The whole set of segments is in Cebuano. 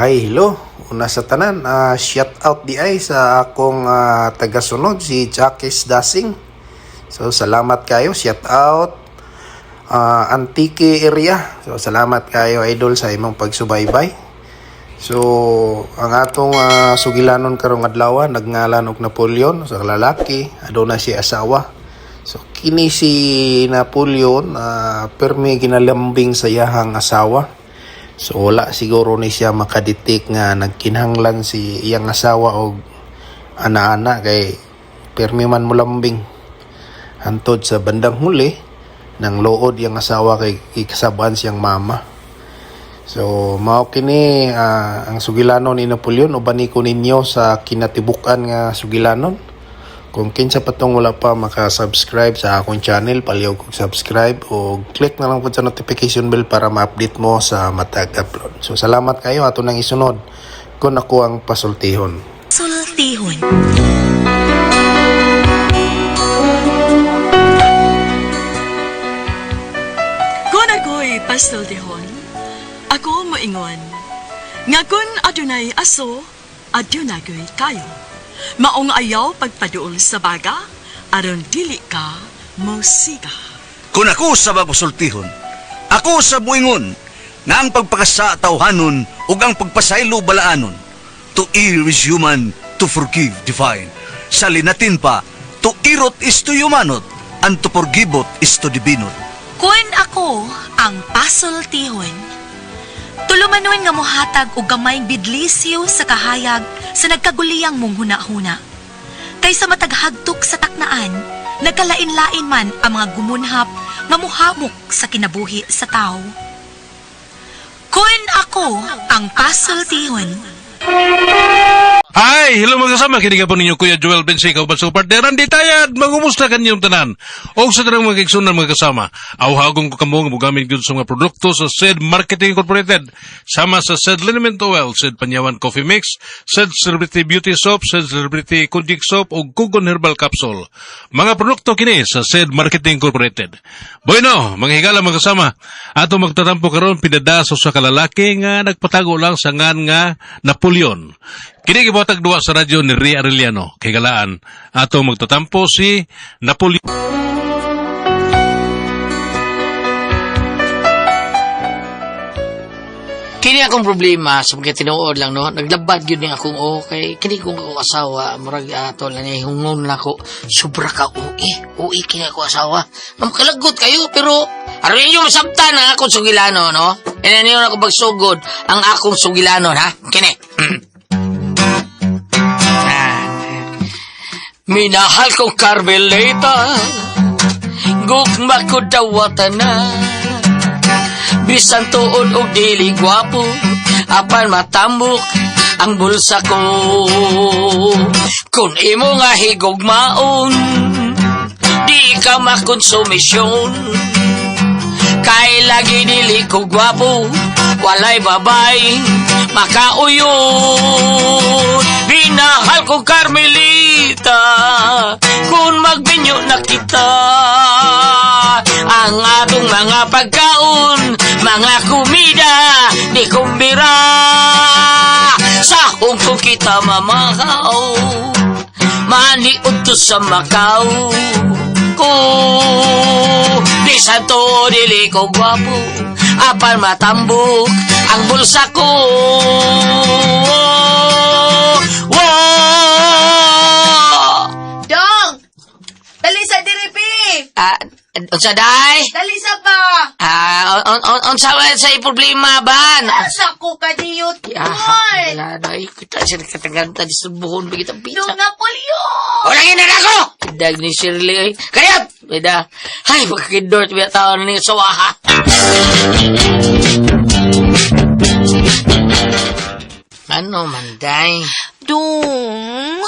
Hi, hello. Una sa tanan, shout out di ay sa akong tagasunod si Jacques Dasing. So salamat kayo, shout out Antique area. So salamat kayo, idol, sa imong pagsubaybay. So ang atong sugilanon karong adlaw nagngalan og Napoleon sa lalaki, aduna siya asawa. So kini si Napoleon permi ginalambing sa iyahang asawa. So wala siguro ni siya makaditik nga nagkinahanglan si iyang asawa og ana-ana kay permi man molambing. Hantod sa bandang huli nang lood iyang asawa kay ikasabaan siyang mama. So mao kini ang sugilanon ni Napoleon, uban ni ko ninyo sa kinatibuk-an nga sugilanon. Kung kinsa pa tong wala pa maka-subscribe sa akong channel, palihog og subscribe o click na lang po sa notification bell para ma-update mo sa matag upload. So salamat kayo, ato nang isunod kung ako ang pasultihon. Sultihon. Kung ako'y pasultihon, ako moingon. Nga kun adunay aso, adunay ko'y kayo. Maong ayaw pagpaduol sa baga, aron dili ka mosiga. Kung ako sa bagusultihon, ako sa buingon, nga ang pagpakasa tawhanon ug ang pagpasaylo balaanon. To err is human, to forgive divine. Sa linatin pa, to irot is to humanot, and to forgiveot is to divinot. Kun ako ang pasultihon. Tulumanon nga mohatag og gamayng bidlisyo sa kahayag sa nagkaguliyang mong huna-huna. Kaysa mataghagtok sa taknaan, nagkalain-lain man ang mga gumunhap nga muhamok sa kinabuhi sa tao. Kun ako ang pasultihon. Hi! Hello mga kasama, kini po ninyo Kuya Joel Bensica uban sa partner Randy Tayad. Magumusta kanyong tanan? Og sa tanang mga kaigsunan mga kasama, awhagong ko kamo nga mogamit gyud sa mga produkto sa SED Marketing Incorporated, sama sa SED Liniment Oil, SED Panyawan Coffee Mix, SED Celebrity Beauty Soap, SED Celebrity Konjik Soap ug Kugon Herbal Capsule. Mga produkto kini sa SED Marketing Incorporated. Bueno, mga higala mga kasama, ato magtatampo karon pinada sa usa ka lalaki nga nagpatago lang sa ngan nga Napoleon. Kini gibuhatag duwa sa radyo ni Ria Arellano. Kay galaan, ato magtatampo si Napoleon. Kini akong problema sa mga tinuod lang no. Naglabad gyud ni akong okay. Kini kong akong asawa murag ato lang ni hungon na ko. Sobra ka ui. Ui kini ako asawa. Mamkalagot kayo pero aron ninyo masabtan ang akong sugilano no. Ina niyo na ako pagsugod ang akong sugilano ha. Kini. Ah. Minahal ko Carmelita, gugma ko dawatan na. Bisan tuod og dili gwapo, apan matambok ang bulsa ko. Kung imo nga higugmaon, di ka makonsumisyon. Kay lagi dili ko gwapo, walay babay, makauyon. Binahal ko Carmelita, kung magbinyo na kita. Ang atong mga pagkaon, mga kumida, di kumbira. Sa Hong kita mamahaw, maniud to sa Macau. Ko, bisan to dili ko gwapo, apan matambok ang bulsa ko. Wow! Dong! Dali sa diri, pi! Ah, unsa day? Dali sa ba? Ah, unsa man sa problema ba? Asa ko kadiyot, Ah, tol! wala na. Ay, kita siya nakataganta di subuhon ba kita pizza. Dong Napoleon! Wala nga na ako! Dag ni Shirley. Ay, kayat! Beda. Ay, pagkakidor, tumiya tao na niyo sa waha. Ano, manday? Dong,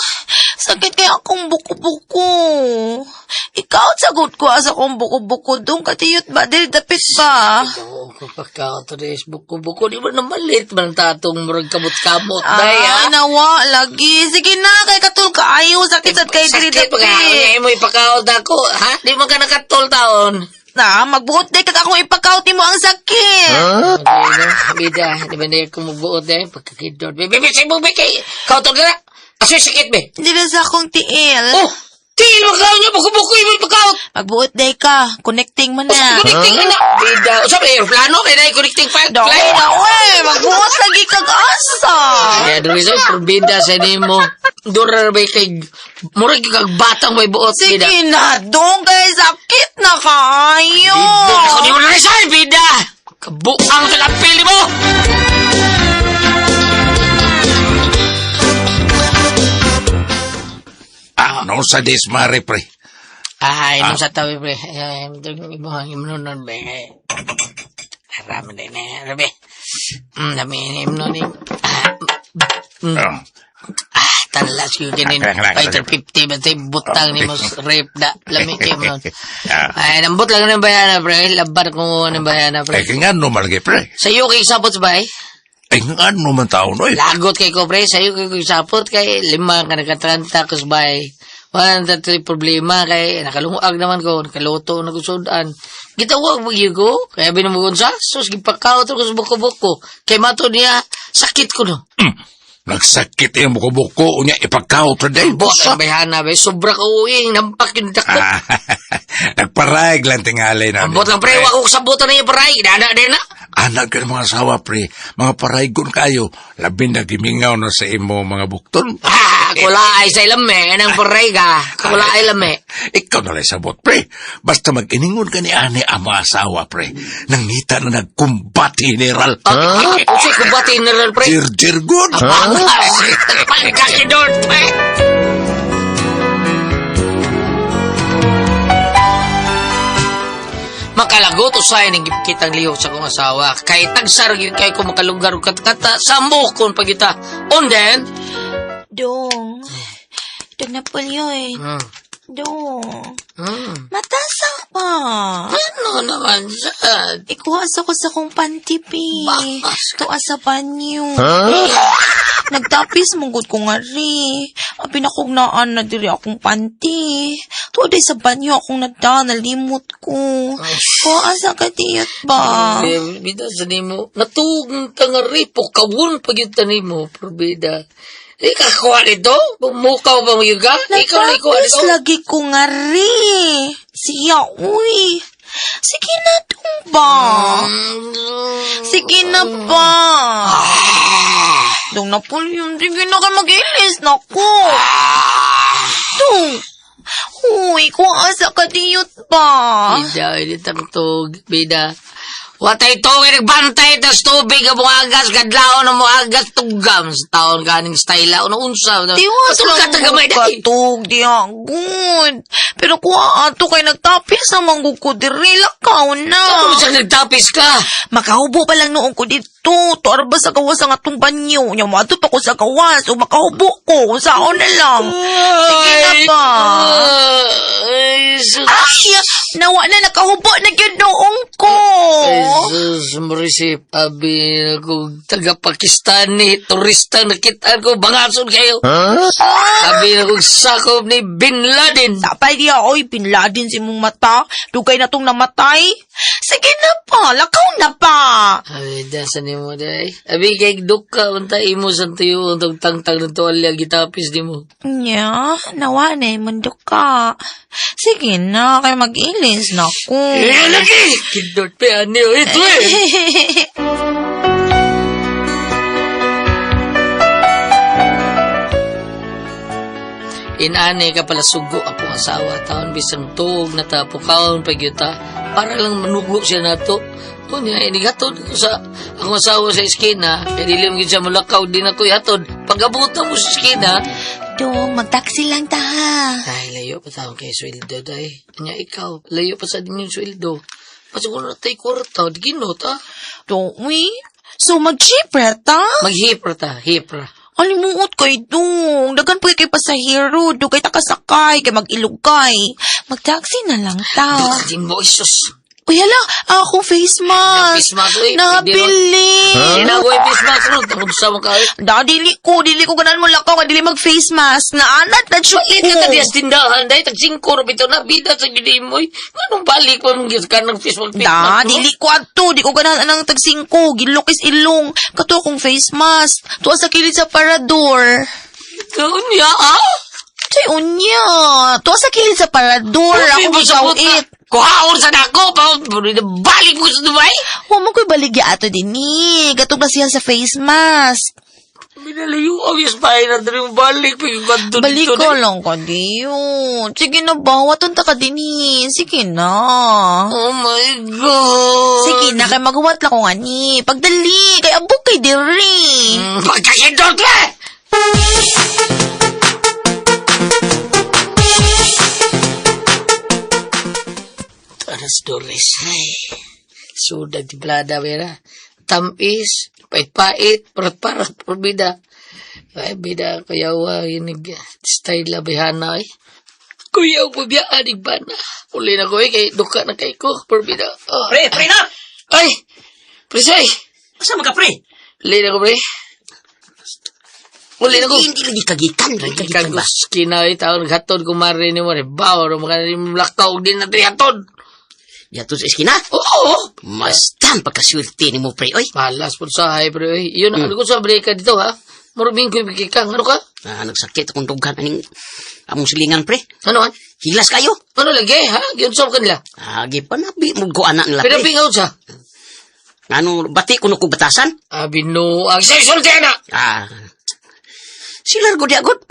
sakit kaya akong buko-buko. Ikaw sagot ko asa akong buko-buko, dong. Kadiyot ba? Dili dapit ba? Oo, kapagka ito buko-buko. Di ba namalit man tatong murag kamot-kamot, day, ha? Ay, nawa, lagi. Sige na, kay katul kaayo. Sakit sad kay dili Sakit, pag dapit. mo ipakaod ako, ha? Di man ka nakatol taon. Na, magbuot day kag akong ipakaut mo ang sakit. Okay, no? Bida, di ba na ako magbuot eh? Pagkakidot. Bebe, bebe, sa imong kay kauton na. Aso sakit, be. Dili sa akong tiil. Oh! Tiil mo kaon niya, buko-buko yung pagkaot. Magbuot day ka. Connecting man na. Connecting na. Bida. Usa ba aeroplano? Kaya na connecting flight. Daw na, uy. Magbuot lagi kag asa. Kaya dili sa probida sa nimo. Dura ba kay murag kag batang may buot bida. Sige na, dong kay sakit na kaayo. Ako di mo na resign, bida. Kabuang sa kapil mo. Ah, no sa des mare pre. Ay, nung sa tawi pre. Ay, imo ang imnon be. Arama din na, rabi. Dami imnon ni. Ah, Oh. ah, tanlas ko ganin. Ah, kailangan, Fighter kailangan. 50 ba tayo butang ni mo rape da. Lami kayo mo. Ah. Ay, nambot lang ng bayana pre. Labar ko ng bayana Ay, pre. nga no man lagi, pre. Sa iyo kay sapot ba eh? Ay, nga no man taon, oy. Lagot kay ko pre. Sa iyo kay sapot kay lima ka nakatranta kus bay. Wala na tayo problema kay nakalungag naman ko, nakaluto na ko sudan. Gitawag mo gyud ko, kaya binubugon sa sus gipakaot ko sa buko-buko. Kay mato niya sakit ko no. Nagsakit yung buko-buko, unya ipagkaot ra day. Buot Bosa. ang bayhana ba sobra ka uwing nampak yung dako. Ah, nagparayag lang tingali na. Ambot lang pre, wa ko sabutan na yung paray. Dana din na. Anak ka ng mga asawa, pre. Mga paraygon kayo. Labi na gimingaw na sa imo mga bukton. Ah, kula ay sa ilame, anang paray ka. Kula ay lame. Ikaw na lang sabot, pre. Basta mag-iningon ka ni ani ang mga asawa, pre. Nangita na nagkumbat general. Ah, usi kubati na rin pre. Jir-jir good. Pangas! Pagkakidort, pre! Makalagot usay ning kitang lihok sa akong asawa. Kay tagsar gyud kay ko makalugar og katkata sa kon pagita. On then, Dong. Dong Napoleon. Dong. Matasa pa. Ano naman sad? Ikuha sa ko sa kong pantipi. Bakas. Tuwa sa banyo. Nagtapis mong ko nga ri. Ang pinakugnaan na diri akong panty. Tuwa day sa banyo akong nagda, nalimot ko. Kuha sa katiyot ba? Bida sa nimo, natuog ka nga rin, pukawon pag yun nimo, probida. Ikakuha nito? Mukaw ba mo yun ka? Ikaw na ikuha Nagtapis nito? lagi ko nga ri. Siya, uy. Sige na, dong ba? Sige na ba? Dong Napoleon, sige na kayo mag-ilis na ko. Dong. Uy, kung asa ka diyot ba? Bida, hindi tangtog, bida. Watay to, nagbantay tas tubig ang muagas, kadlaon ang muagas, tugam sa taon kaning style, ano unsa. Tiwas Patulog ka lang tagamay mo dai. katog, diya. Good. Pero kung ato kay nagtapis na manggug ko diri, lakaw na. Ano siya nagtapis ka? Makahubo pa lang noon ko dito. Tuarba sa gawas ang atong banyo. Nya maadto pa ko sa gawas. O makahubo ko. Saon na lang. Sige na ba? Ay, sus. Ay! Nawa na nakahubo na gyud noong ko. Ay, sus, Marisip, abi ko taga Pakistani, turista nakita ko, bangason kayo. Abi na kong sakop ni Bin Laden. Tapay diya, oy, Bin Laden si mong mata. Dugay na tong namatay. Sige na pa, lakaw na pa. Abi, dasan ni mo, day. Abi, kay duka, unta imo sa tuyo, untong tangtang ng tuwalya, gitapis ni mo. Nya, nawa na mundo ka. Sige na, kay mag-ilis na ko. Eh, lagi! Kindot pa, ano, ito eh! Inani ka pala sugo akong asawa taon bisan tuog na ta pukaon pagyuta para lang manugo siya nato. Unya inigatod ko sa akong asawa sa eskina kay dili man gyud siya mulakaw di na ko ihatod. Pag-abot na mo sa eskina, Dong, magtaksi lang ta ha. ay layo pa taon kay sweldo day. Unya ikaw layo pa sa inyong sweldo. Pasugod na tay kwarta, ginot ta. Dong, uy. So, mag-cheaper ta? Maghipra ta, hipra. Alimuot kay Dong. Dagan pa kay pasahero. Dugay ta kasakay, kay mag-ilugay. Mag-taxi na lang ta. Din mo, Isus. Uy, hala, akong face mask. Face mask, uy. Nabili. Hindi na ako yung face mask ron. Tangod sa mga kayo. Da, dili ko ganan mo lakaw nga dili mag face mask. Naanat na siya Palit ka ka sa tindahan, dahil tag 5 bitaw na bida sa gid mo. Nganong balik pa mong ka ng face mask, face Da, mask, no? dili ko adto, di ko ganahan anang tag 5, gilok is ilong. Kato akong face mask. Tuwa sa kilid sa parador. Kaunya, ah? Say unya, tuwa sa kilid sa parador. Sabi Ako mo sa buta, gikawit. Kuhaon sa nako, pa, balik mo sa Dubai. Wa man ko'y baligya ato dinhi. Gatong kasihan sa face mask. Minalayo ang bahay na diri mo balik pag Balik ko lang ka diyo. Sige na ba, waton ta ka dinhi. Sige na. Oh my God. Sige na, kay maghuwat lang ko nga ni. Pagdali, kay abog kay diri. Pagkasindot ka! Aras Dolores, ay. Sudag timplada, vera. Tampis, pait-pait, parat-parat, porbida. Ay, bida, kuyawa, inig, style labihana, ay. Kuyaw, pabiyaan, igbana. Uli na ko, eh, kay duka na kay ko, porbida. Oh. Pre, pre na! Ay! Pre, say! Asa man ka, pre? Uli na ko, pre. Uli na ko. Hindi lagi kagikan, lagi kagikan ba? Kag kinaw taon naghatod ko mare ni mo bawo ro maka ni lakaw din na hatod. Yato sa eskina? Oo. Mastan pagkaswerte ni mo, pre, oy. Malas po sa hay pre. Oy. Yun ano ko sa break ka dito ha. Murubing ko ibigay ka. Ano ka? Ah, nagsakit akong dughan aning among silingan, pre. Ano an? Hilas kayo. Ano lagi ha? Giunsa ka nila? Ah, gipanabi mo ko anak nila, Pero pre. pingaw sa. Ano, bati kuno ko batasan? Abi no. Ang sa sulti na. Ah, sila ko di agad.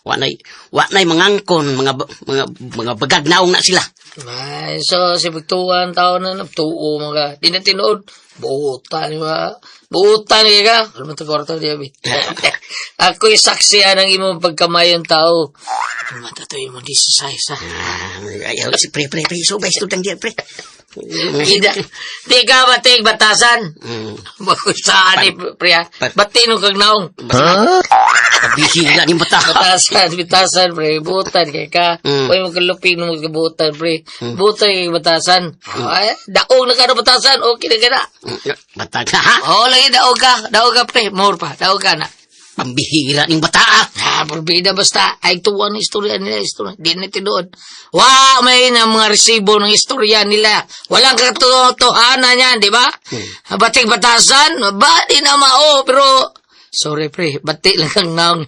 Wa nay mangangkon, mga bagag naong na sila. Ay, so, si Bigtuan, tao na nagtuo mga. Di na tinuod. Buutan, mga. Buutan, eh, ka. Alam mo, kwarta, di abi. Ako'y saksi ang imong pagkamayon tao. Ano man tato imong di sa size, ha? Ah, ayaw, si pre, pre, pre, subay, studang diyan, pre. Ida, di ka batig batasan. Bago saan eh, pre, ha? Bati nung kagnaong. Bihila ni bata. Batasan, bitasan, pre. Buutan kay ka. Uy, magkalupig nung magkabuutan, pre. Buutan kay batasan. Ay, daog na ka na batasan. Okay na ka na. Bata ka, ha? Oo, lagi daog ka. Daog ka, pre. More pa. Daog ka na. Pambihira ning bata, ah. Ah, porbida basta. Ay, tuwa ng istorya nila. Istorya. Di na tinuod. Wa, may na mga resibo ng istorya nila. Walang katotohanan yan, di ba? Batik batasan, ba, di na mao. Pero, sorry pre, bati lang ang naong.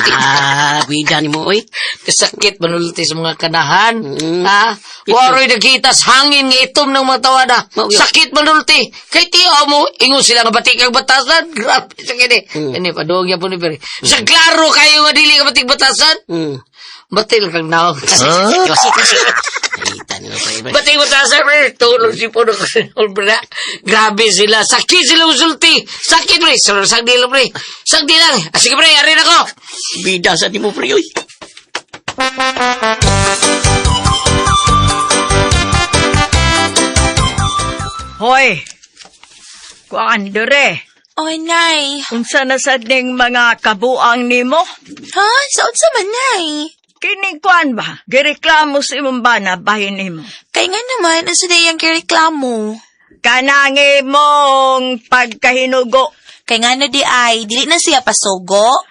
Ah, bida ni mo, oy. Kasakit manulti sa mga kanahan. Ha? Waroy nagitas hangin nga itom ng mga tawada. Sakit manulti. Kay tiyo mo, ingon sila nga batik ang batasan. Grabe sa kini. Ini, paduog yan po ni Pere. Sa klaro kayo nga dili ka batik batasan. Batil kang naong. Klase, klase. Ay, tani mo, pre, pre. Batik batasan, pre. Tulog si Puno kasi pre. Grabe sila. Sakit sila usulti. Sakit, pre. Sagdi lang, pre. Sagdi lang. Ah, sige, pre. Arin ako. Bida sa ni mo, pre, oy. Hoy! Kuan dire. Oy, nay. Unsa na sad ning mga kabuang nimo? Ha? Sa unsa man, nay? Kining kuan ba? Gireklamo sa imong bana bahin nimo. Kay nga naman, ang sunay ang kireklamo. Kanang imong pagkahinugo. Kay nga no di ay, dili na siya pasugo.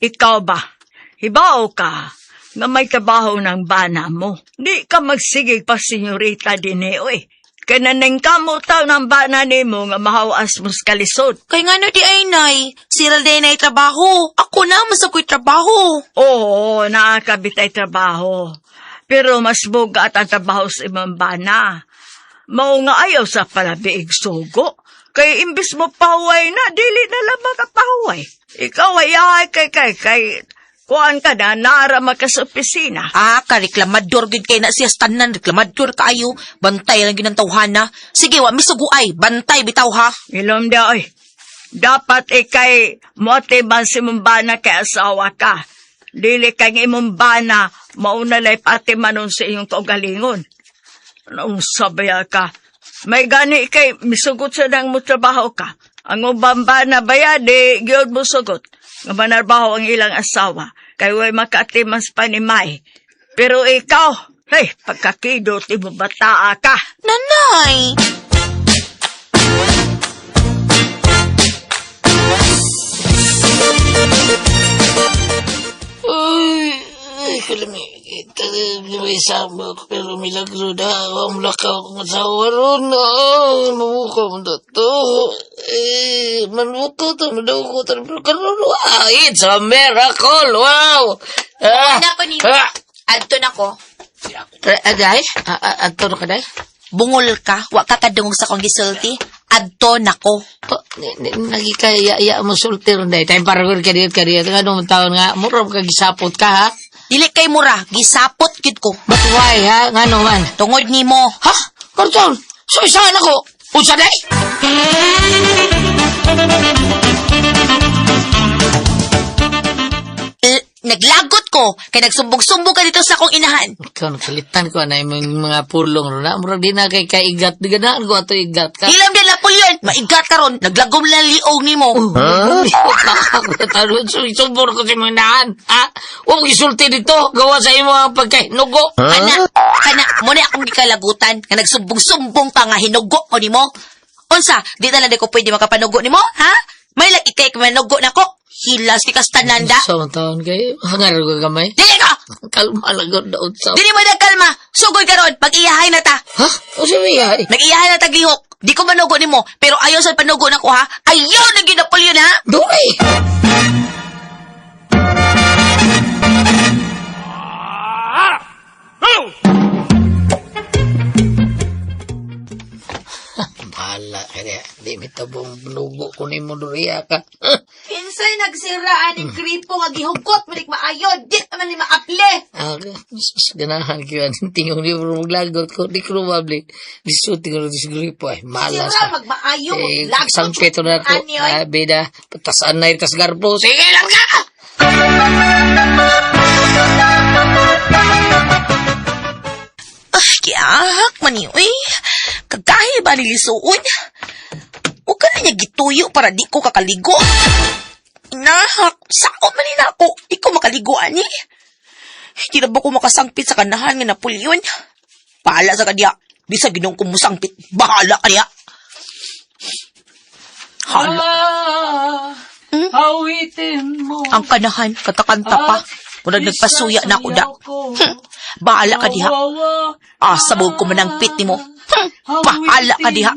Ikaw ba? Hibaw ka nga may trabaho ng bana mo. Di ka magsigig pa senyorita dinhi oy. Kananing kamutaw ng bana nimo nga mahawas mo sa kalisod. Kay nga no di ay, nay, sira din ay trabaho. Ako na, mas ako'y trabaho. Oo, naakabit ay trabaho. Pero mas bugat ang trabaho sa imong bana. Mao nga ayaw sa palabiig sugo. Kay imbis mo pahuway na, dili na lang makapahuway. Ikaw ay ay kay kay kay kuan ka na, naara ka sa opisina. Ah, kareklamador gid kay na siya tanan, reklamador kaayo. Bantay lang gyud ang tawhana. Sige, wa misuguay, bantay bitaw ha. Ilom da oy. Dapat ikay motiban si imong bana kay asawa ka. Dili kang imong bana mauna lay pati manon sa iyong kaugalingon. Anong sabaya ka? May gani kay misugot sa nang mo trabaho ka. Ang ubang bana baya di gyud mo sugot. Nga manarbaho ang ilang asawa. Kay way makaatimas pa ni May. Pero ikaw, Hey, pagkakidot imo bataa ka. Nanay! Uy, ay, kalami. May ko pero milagro na. Ang lakaw akong asawa ron. Oh, mamuka mo na to. Eh, manuko to, manuko to. Pero karon, wow, it's a miracle. Wow. Ah, Una ko ni... ah. Adto na ko. Aday? Adto na ka, day? Bungol ka, wa ka kadungog sa akong gisulti. Adto na ko. Oh, nagikaya mo sulti ron, day. Tayo parang kadiyot kadiyot. Ano mong taon nga? Mura ka gisapot ka, ha? Dili kay mura, gisapot gid ko. But why, ha? Ngano man? Tungod nimo. Ha? Karton! So, isahan ako! Unsa day? Naglagot ko kay nagsumbong-sumbong ka dito sa akong inahan. Ikaw, nagsalitan ko na yung mga pulong ron na. Murag di na kay kaigat. Di ganaan ko ato igat ka. Hilam din Napoleon, maigat karon, naglagom lang liog nimo. Huh? Subor ko si mga naan. Ha? Huwag isulti dito. Gawa sa imo ang pagkahinugo. Kana, kana, mo na akong gikalagutan nga nagsumbong-sumbong ka nga hinugo ko nimo. Unsa, di na lang di ko pwede makapanugo nimo, ha? May lagi kay manugo nako. Hilas kay kastananda. Sa mga taon kay, hangar ko gamay. Dili ka! Kalma lang ko daw sa... Dili mo na kalma. Sugod karon, pag-iyahay na ta. Ha? O siya may ay? Nag-iyahay na taglihok. Di ko manugo nimo, pero ayaw sa panugo nako ha. Ayaw na gyud Napoleon ha. Doy! Bahala ka niya. Di mi tabong nugo ko ni mo duriya ka. Kinsay nagsira aning gripo nga gihugkot manik maayo, di man ni maaple. Ah, ganahan ko yan. Tingong ni mo maglagot ko. Di probably. Disuti ko na gripo. Ay, malas. Sira magmaayo, Eh, maglagot. sangpit na ako. Ani, oy. Ah, bida. Patasan na itas garbo. Sige lang ka! Ah, kiahak man ni uy. Kagahi ba ni lisuon? Huwag ka na niya gituyo para di ko kakaligo. Inahak, sao man ni nako, di ko makaligo ani. Di na ba ko makasangpit sa kanahan nga Napoleon? Bahala sa kanya. Di sa ginong kumusangpit. Bahala ka niya. Hala. Ah, awitin mo. Ang kanahan, katakanta pa. Murag nagpasuya na ako da. Bahala ka diha. Asa mo ko manangpit nimo. Bahala ka diha.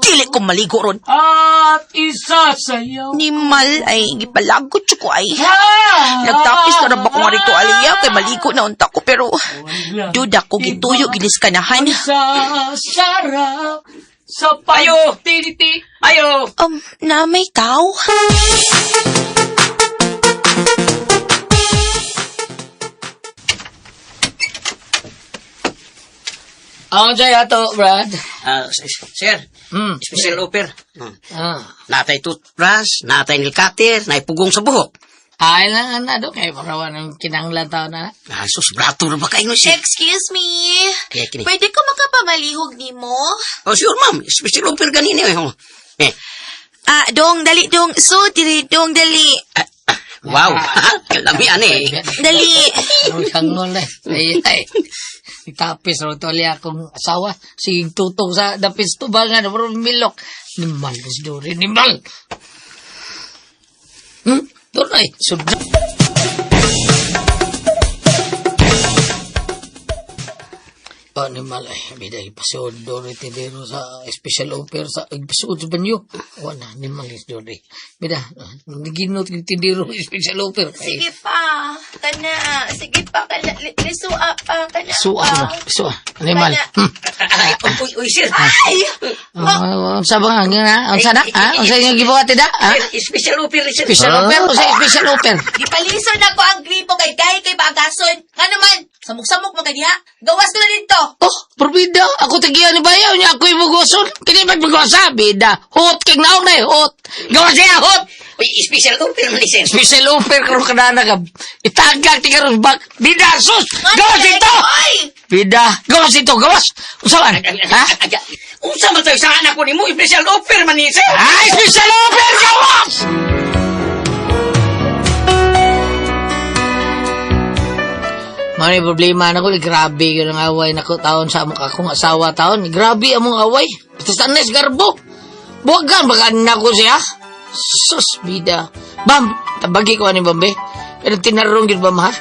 Dili ko maligo ron. At isasayaw. Ni Mal ay gipalagot ko ay. Nagtapis na ra ba ko nga rito aliya kay maligo na unta ko pero duda ko gituyo gilis kanahan. Sa sarap sa payo. Tiniti. Ayo. Na may tao. Ang jay ato, Brad. Ah, sir, special offer. Ah. Natay toothbrush, natay nail cutter, nay pugong sa buhok. Ay lang ana do kay parawan ang kinahanglan tao na. Ah, sus, brato na ba kayo sir? Excuse me. Kaya kini. Pwede ko makapamalihog nimo? Oh, sure ma'am, special offer ganini eh. Oh. Eh, Ah, dong dali dong. So diri dong dali. wow, lami ani. Dali. Ang hangol eh. Ay, ay. Itapis ro to ali akong asawa. Sige tutong sa dapis tubangan pero milok. Nimal si Dori, nimal. Doon ay. Sudra. Oh, nimal ay. Bida ipasuod Dori tindero sa special offer sa ipasuod sa banyo. Wala, nimal is Dori. Bida, ginot yung tindero special offer. Ay, Sige pa. Kana. Sige pa. Kana. Lisua pa. Kana. Suwa na, suwa. Animal. Kana. Ay, uy, uy, sir. Ay! Unsa ba nga na? Unsa na? Ha? Unsa inyong gibuhat da? Ha? Sir, special offer, sir. Special offer? Unsa special offer? Gipaliso na ko ang gripo kay kay kay baagason. Nga naman, samok-samok man kaniya. Gawas ko na dito. Oh, perbida. Ako tagiyan ni bayaw niya. Ako imugoson. Kini ba magosa? Bida. Hot kay naong na eh. Hot. Gawas siya, hot. Uy, special offer man ni sir. Special offer karon kadana ka. Itagak ti karon bak. Bida sus. Gawas ito. Ay! Bida. Gawas ito. Gawas. Unsa man? Ha? Unsa man tayo sa anak ko nimo, special offer man ni sir. Ay, special offer gawas. Mao ni problema nako, grabe gyud ang away nako taon sa among akong asawa taon. Grabe among away. Basta sa Anes Garbo. Buwagan baka nako siya. Sus, bida. Bam, tabagi ko ani Bambe. Pero tinarong gyud bam ha.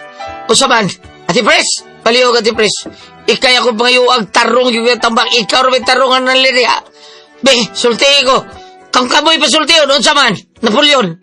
Usa man, Ate Pres, palihog Ate Pres. Ikay ako pangayuag tarong gyud tambak. Ikaw ra may tarungan ng liri ha. Be, sulti ko. Kang kamoy pa sulti unsa man? Napoleon.